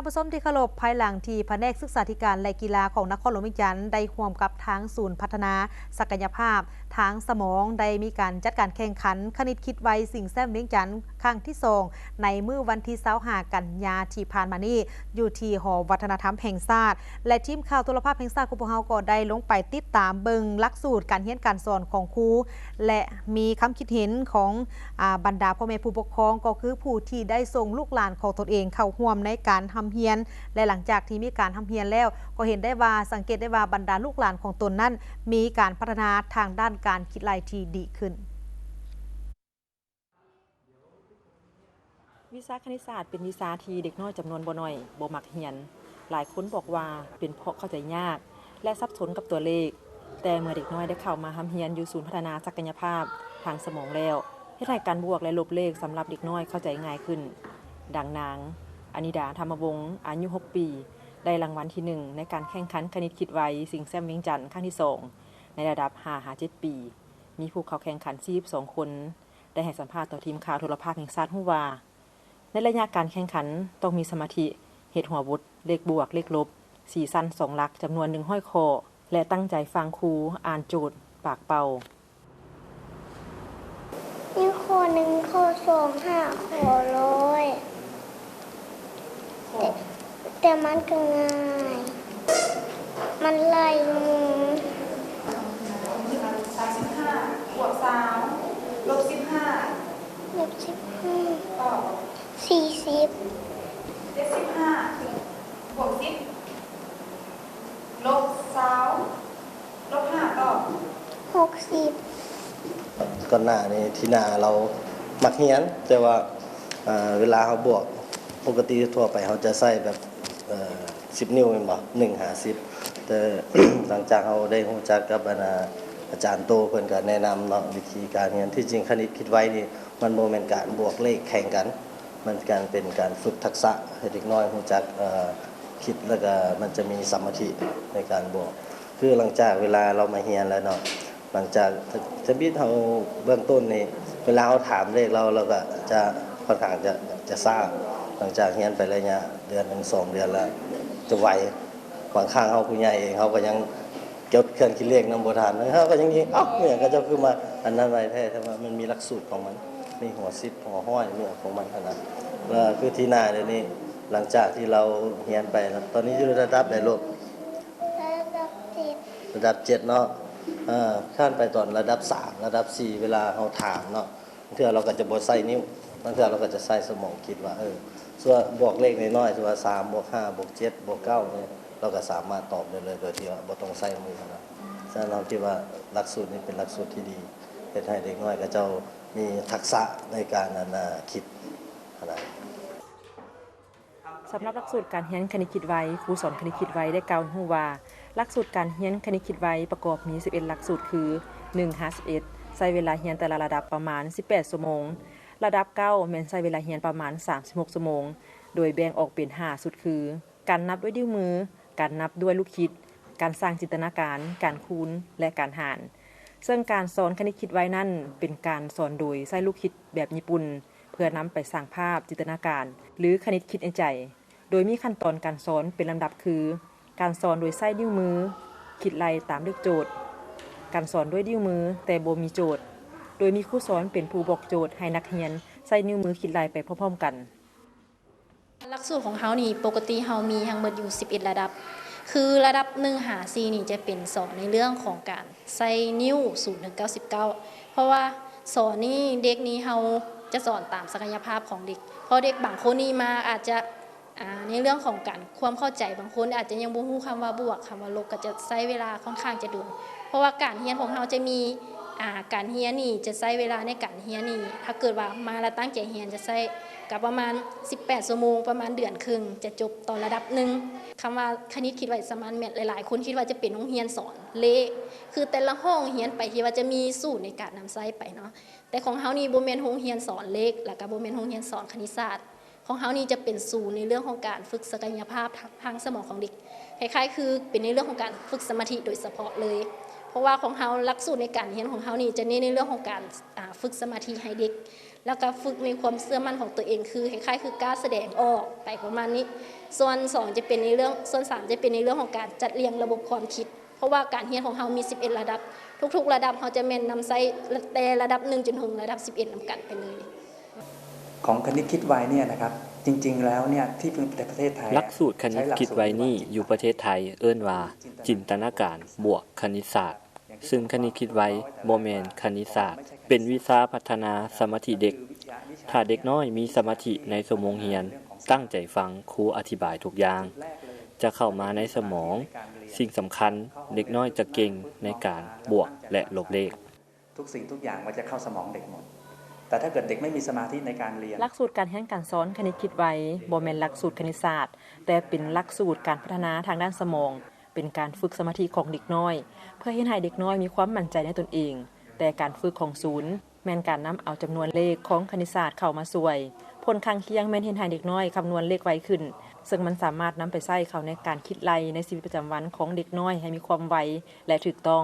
ທ່ານຜູ້ຊົມທີ່ເຄົາລົບ, ພາຍຫຼັງທີ່ພະແນກສຶກສາທິການ ແລະ ກິລາຂອງນະຄອນຫຼວງວຽງຈັນ ໄດ້ຮ່ວມກັບທາງສູນພັດທະນາສັກກະຍະພາບທາງສະໝອງ ໄດ້ມີການຈັດການແຂ່ງຂັນຄະນິດຄິດໄວ ຊິງແຊັມວຽງຈັນ ຄັ້ງທີສອງ ໃນມື້ວັນທີຊາວຫ້າ ກັນຍາທີ່ຜ່ານມານີ້ ຢູ່ທີ່ຫໍວັດທະນະທຳແຫ່ງຊາດ ແລະ ທີມຂ່າວໂທລະພາບແຫ່ງຊາດຂອງພວກເຮົາກໍໄດ້ລົງໄປຕິດຕາມເບິ່ງຫຼັກສູດການຮຽນການສອນຂອງຄູ ແລະ ມີຄຳຄິດເຫັນຂອງ ອາ ບັນດາພໍ່ແມ່ຜູ້ປົກຄອງ ກໍຄືຜູ້ທີ່ໄດ້ສົ່ງລູກຫຼານຂອງຕົນເອງເຂົ້າຮ່ວມໃນການຮ່ຳຮຽນ ແລະ ຫຼັງຈາກທີ່ມີການຮ່ຳຮຽນແລ້ວ ກໍເຫັນໄດ້ວ່າ ສັງເກດໄດ້ວ່າບັນດາລູກຫຼານຂອງຕົນນັ້ນ ມີການພັດທະນາທາງດ້ານການຄິດໄລ່ທີ່ດີຂຶ້ນ. ວິຊາຄະນິດສາດເປັນວິຊາທີ່ເດັກນ້ອຍຈຳນວນບໍ່ໜ້ອຍບໍ່ມັກຮຽນ. ຫຼາຍຄົນບອກວ່າເປັນເພາະເຂົ້າໃຈຍາກ ແລະ ສັບສົນກັບຕົວເລກ, ແຕ່ເມື່ອເດັກນ້ອຍໄດ້ເຂົ້າມາຮ່ຳຮຽນຢູ່ສູນພັດທະນາສັກກະຍະພາບທາງສະໝອງແລ້ວ, ເຮັດໃຫ້ການບວກ ແລະ ລົບເລກສຳລັບເດັກນ້ອຍເຂົ້າໃຈງ່າຍຂຶ້ນ. ດັ່ງນາງ ອະນິດາ ທຳມະວົງ ອາຍຸຫົກປີ ໄດ້ລາງວັນທີໜຶ່ງ ໃນການແຂ່ງຂັນຄະນິດຄິດໄວ ຊິງແຊັມວຽງຈັນ ຄັ້ງທີສອງ ໃນລະດັບຫ້າຫາເຈັດປີ. ມີຜູ້ເຂົ້າແຂ່ງຂັນສີ່ສິບສອງຄົນ ໄດ້ໃຫ້ສຳພາດຕໍ່ທີມຂ່າວໂທລະພາບແຫ່ງຊາດຮູ້ວ່າ ໃນໄລຍະການແຂ່ງຂັນຕ້ອງມີສະມາທິເຮັດຫົວບົດ, ເລກບວກ, ເລກລົບ, ສີສັນສອງຫຼັກຈຳນວນໜຶ່ງຮ້ອຍຂໍ້ ແລະ ຕັ້ງໃຈຟັງຄູອ່ານໂຈດປາກເປົ່າ. ມີຂໍ້ໜຶ່ງ ຂໍ້ສອງ ຫ້າ ຂໍ້ຮ້ອຍ ແຕ່ ແຕ່ມັນກໍງ່າຍ ມັນໄລ່ໝູ່. ສາມສິບຫ້າ ບວກ ສາມ ລົບ ສິບຫ້າ ລົບ ສິບຫ້າ ຕອບ ສີ່ສິບ. ເຈັດສິບຫ້າ ບວກ ສິບ ລົບ ຊາວ ລົບ ຫ້າ ຕອບ ຫົກສິບ. ກ່ອນໜ້ານີ້ ທີນາລາວມັກຮຽນ ແຕ່ວ່າ ເອີ ເວລາເຮົາບວກ ປົກກະຕິທົ່ວໄປເຮົາຈະໃຊ້ແບບ ເອີ ສິບນິ້ວແມ່ນບໍ່? ໜຶ່ງຫາສິບ ແຕ່ຫຼັງຈາກເຮົາໄດ້ຮູ້ຈັກກັບ ອັນ ອາ ອາຈານໂຕ້ ເພິ່ນກໍແນະນຳເນາະ ວິທີການຮຽນ. ທີ່ຈິງຄະນິດຄິດໄວນີ້ ມັນບໍ່ແມ່ນການບວກເລກແຂ່ງກັນ, ມັນການ ເປັນການຝຶກທັກສະໃຫ້ເດັກນ້ອຍຮູ້ຈັກ ເອີ ຄິດ ແລ້ວກໍມັນຈະມີສະມາທິໃນການບວກ. ຄືຫຼັງຈາກເວລາລາວມາຮຽນແລ້ວເນາະ ຫຼັງຈາກທຳອິດເຮົາເບື້ອງຕົ້ນນີ້ ເວລາເຮົາຖາມເລກລາວ ລາວກໍຈະ ຂ້ອນຂ້າງຈະ ຈະຊ້າ. ຫຼັງຈາກຮຽນໄປໄລຍະເດືອນໜຶ່ງສອງເດືອນແລ້ວ ຈະໄວ. ບາງຄັ້ງເຮົາຜູ້ໃຫຍ່ເອງ ເຮົາກໍຍັງຈົດເຄື່ອງຄິດເລກນຳບໍ່ທັນ ເຮົາກໍຍັງ ເອົ້າ ແມ່ນຫຍັງເຂົາເຈົ້າຄືມາອັນນັ້ນໄວແທ້. ແຕ່ວ່າມັນມີຫຼັກສູດຂອງມັນ ມີຫົວສິບ ຫົວຮ້ອຍ ມີຂອງມັນຫັ້ນນະ. ແລ້ວຄືທີໜ້າດຽວນີ້ ຫຼັງຈາກທີ່ລາວຮຽນໄປ ຕອນນີ້ຢູ່ລະດັບໃດລູກ? ລະດັບເຈັດ ລະດັບເຈັດເນາະ. ເອີ ຄັນໄປຕອນລະດັບສາມ ລະດັບສີ່ ເວລາເຮົາຖາມເນາະ ບາງເທື່ອລາວກໍຈະບໍ່ໃຊ້ນິ້ວ, ບາງເທື່ອລາວກໍຈະໃຊ້ສະໝອງຄິດວ່າ ເອີ ສ່ວນບວກເລກນ້ອຍໆ ສົມມຸດວ່າ ສາມ ບວກ ຫ້າ ບວກ ເຈັດ ບວກ ເກົ້າ ນີ້ ລາວກໍສາມາດຕອບໄດ້ເລີຍ ໂດຍທີ່ວ່າບໍ່ຕ້ອງໃຊ້ມືຫັ້ນນະ. ສະນັ້ນເຮົາຄິດວ່າຫຼັກສູດນີ້ເປັນຫຼັກສູດທີ່ດີ ເຮັດໃຫ້ເດັກນ້ອຍເຂົາເຈົ້າມີທັກສະໃນການ ອັນ ຄິດຫັ້ນນະ. ສຳລັບຫຼັກສູດການຮຽນຄະນິດຄິດໄວ, ຄູສອນຄະນິດຄິດໄວໄດ້ກ່າວໃຫ້ຮູ້ວ່າ, ຫຼັກສູດການຮຽນຄະນິດຄິດໄວປະກອບມີສິບເອັດຫຼັກສູດຄື ໜຶ່ງຫາສິບເອັດ ໃຊ້ເວລາຮຽນແຕ່ລະລະດັບປະມານສິບແປດຊົ່ວໂມງ, ລະດັບເກົ້າແມ່ນໃຊ້ເວລາຮຽນປະມານສາມສິບຫົກຊົ່ວໂມງ, ໂດຍແບ່ງອອກເປັນຫ້າຊຸດຄື ການນັບດ້ວຍນິ້ວມື, ການນັບດ້ວຍລູກຄິດ, ການສ້າງຈິນຕະນາການ, ການຄູນ ແລະ ການຫານ. ເຊິ່ງການສອນຄະນິດຄິດໄວນັ້ນ ເປັນການສອນໂດຍໃຊ້ລູກຄິດແບບຍີ່ປຸ່ນ ເພື່ອນຳໄປສ້າງພາບຈິນຕະນາການ ຫຼື ຄະນິດຄິດໃນໃຈ, ໂດຍມີຂັ້ນຕອນການສອນເປັນລຳດັບຄື ການສອນໂດຍໃຊ້ນິ້ວມື, ຄິດໄລ່ຕາມເລກໂຈດ, ການສອນດ້ວຍນິ້ວມືແຕ່ບໍ່ມີໂຈດ, ໂດຍມີຄູສອນເປັນຜູ້ບອກໂຈດໃຫ້ນັກຮຽນໃຊ້ນິ້ວມືຄິດໄລ່ໄປພ້ອມໆກັນ. ຫຼັກສູດຂອງເຮົານີ້ ປົກກະຕິເຮົາມີທັງໝົດຢູ່ສິບເອັດລະດັບ ຄືລະດັບໜຶ່ງຫາສີ່ນີ້ຈະເປັນສອນໃນເລື່ອງຂອງການໃຊ້ນິ້ວ ສູນເຖິງເກົ້າສິບເກົ້າ ເພາະວ່າສອນນີ້ ເດັກນີ້ເຮົາຈະສອນຕາມສັກກະຍະພາບຂອງເດັກ ເພາະເດັກບາງຄົນນີ້ມາອາດຈະ ອາ ໃນເລື່ອງຂອງການຄວາມເຂົ້າໃຈ ບາງຄົນອາດຈະຍັງບໍ່ຮູ້ຄຳວ່າບວກ ຄຳວ່າລົບ ກໍຈະໃຊ້ເວລາຄ່ອນຂ້າງຈະດົນ ເພາະວ່າການຮຽນຂອງເຮົາຈະມີ ອາ ການຮຽນນີ້ຈະໃຊ້ເວລາໃນການຮຽນນີ້ ຖ້າເກີດວ່າມາແລ້ວຕັ້ງໃຈຮຽນຈະໃຊ້ກໍປະມານສິບແປດຊົ່ວໂມງ ປະມານເດືອນເຄິ່ງ ຈະຈົບຕອນລະດັບໜຶ່ງ. ຄຳວ່າຄະນິດຄິດໄວສະມາດແມັດ ຫຼາຍໆຄົນຄິດວ່າຈະເປັນໂຮງຮຽນສອນເລກ ຄືແຕ່ລະຫ້ອງຮຽນໄປທີ່ວ່າຈະມີສູນໃນການນຳໃຊ້ໄປເນາະ ແຕ່ຂອງເຮົານີ້ບໍ່ແມ່ນໂຮງຮຽນສອນເລກ ແລ້ວກໍບໍ່ແມ່ນໂຮງຮຽນສອນຄະນິດສາດ. ຂອງເຮົານີ້ຈະເປັນສູນໃນເລື່ອງຂອງການຝຶກສັກກະຍະພາບທາງສະໝອງຂອງເດັກ ຄ້າຍໆຄືເປັນໃນເລື່ອງຂອງການຝຶກສະມາທິໂດຍສະເພາະເລີຍ. ເພາະວ່າຂອງເຮົາ ຫຼັກສູດໃນການຮຽນຂອງເຮົານີ້ ຈະເນັ້ນໃນເລື່ອງຂອງການ ອ່າ ຝຶກສະມາທິໃຫ້ເດັກ ແລ້ວກໍຝຶກມີຄວາມເຊື່ອໝັ້ນຂອງຕົວເອງ ຄືຄ້າຍໆຄືກ້າສະແດງອອກໄປປະມານນີ້. ສ່ວນສອງຈະເປັນໃນເລື່ອງ ສ່ວນສາມຈະເປັນໃນເລື່ອງຂອງການຈັດລຽງລະບົບຄວາມຄິດ ເພາະວ່າການຮຽນຂອງເຮົາມີສິບເອັດລະດັບ ທຸກໆລະດັບເຮົາຈະແມ່ນນຳໃຊ້ແຕ່ລະດັບໜຶ່ງຈົນເຖິງລະດັບສິບເອັດນຳກັນໄປເລີຍ. ຂອງຄະນິດຄິດໄວເນຍນະຄັບ ຈິງໆແລ້ວເນຍ ທີ່ປະເທດໄທ ຫຼັກສູດຄະນິດຄິດໄວນີ້ ຢູ່ປະເທດໄທເອີ້ນວ່າ ຈິນຕະນາການບວກຄະນິດສາດ ຊຶ່ງຄະນິດຄິດໄວບໍ່ແມ່ນຄະນິດສາດ ເປັນວິຊາພັດທະນາສະມາທິເດັກ. ຖ້າເດັກນ້ອຍມີສະມາທິໃນຊົ່ວໂມງຮຽນ, ຕັ້ງໃຈຟັງຄູອະທິບາຍທຸກຢ່າງ ຈະເຂົ້າມາໃນສະໝອງ. ສິ່ງສຳຄັນ, ເດັກນ້ອຍຈະເກັ່ງໃນການບວກ ແລະ ລົບເລກ. ທຸກສິ່ງທຸກຢ່າງມັນຈະເຂົ້າສະໝອງເດັກໝົດ ແຕ່ຖ້າເກີດເດັກໄມ່ມີສະມາທິໃນການຮຽນ. ຫຼັກສູດການຮຽນການສອນຄະນິດຄິດໄວ ບໍ່ແມ່ນຫຼັກສູດຄະນິດສາດ ແຕ່ເປັນຫຼັກສູດການພັດທະນາທາງດ້ານສະໝອງ ເປັນການຝຶກສະມາທິຂອງເດັກນ້ອຍ ເພື່ອເຮັດໃຫ້ເດັກນ້ອຍມີຄວາມໝັ້ນໃຈໃນຕົນເອງ. ແຕ່ການຝຶກຂອງສູນ ແມ່ນການນຳເອົາຈຳນວນເລກຂອງຄະນິດສາດເຂົ້າມາຊ່ວຍ. ຜົນຂ້າງຄຽງແມ່ນເຮັດໃຫ້ເດັກນ້ອຍຄຳນວນເລກໄວຂຶ້ນ ເຊິ່ງມັນສາມາດນຳໄປໃຊ້ເຂົ້າໃນການຄິດໄລ່ໃນຊີວິດປະຈຳວັນຂອງເດັກນ້ອຍໃຫ້ມີຄວາມໄວ ແລະ ຖືກຕ້ອງ.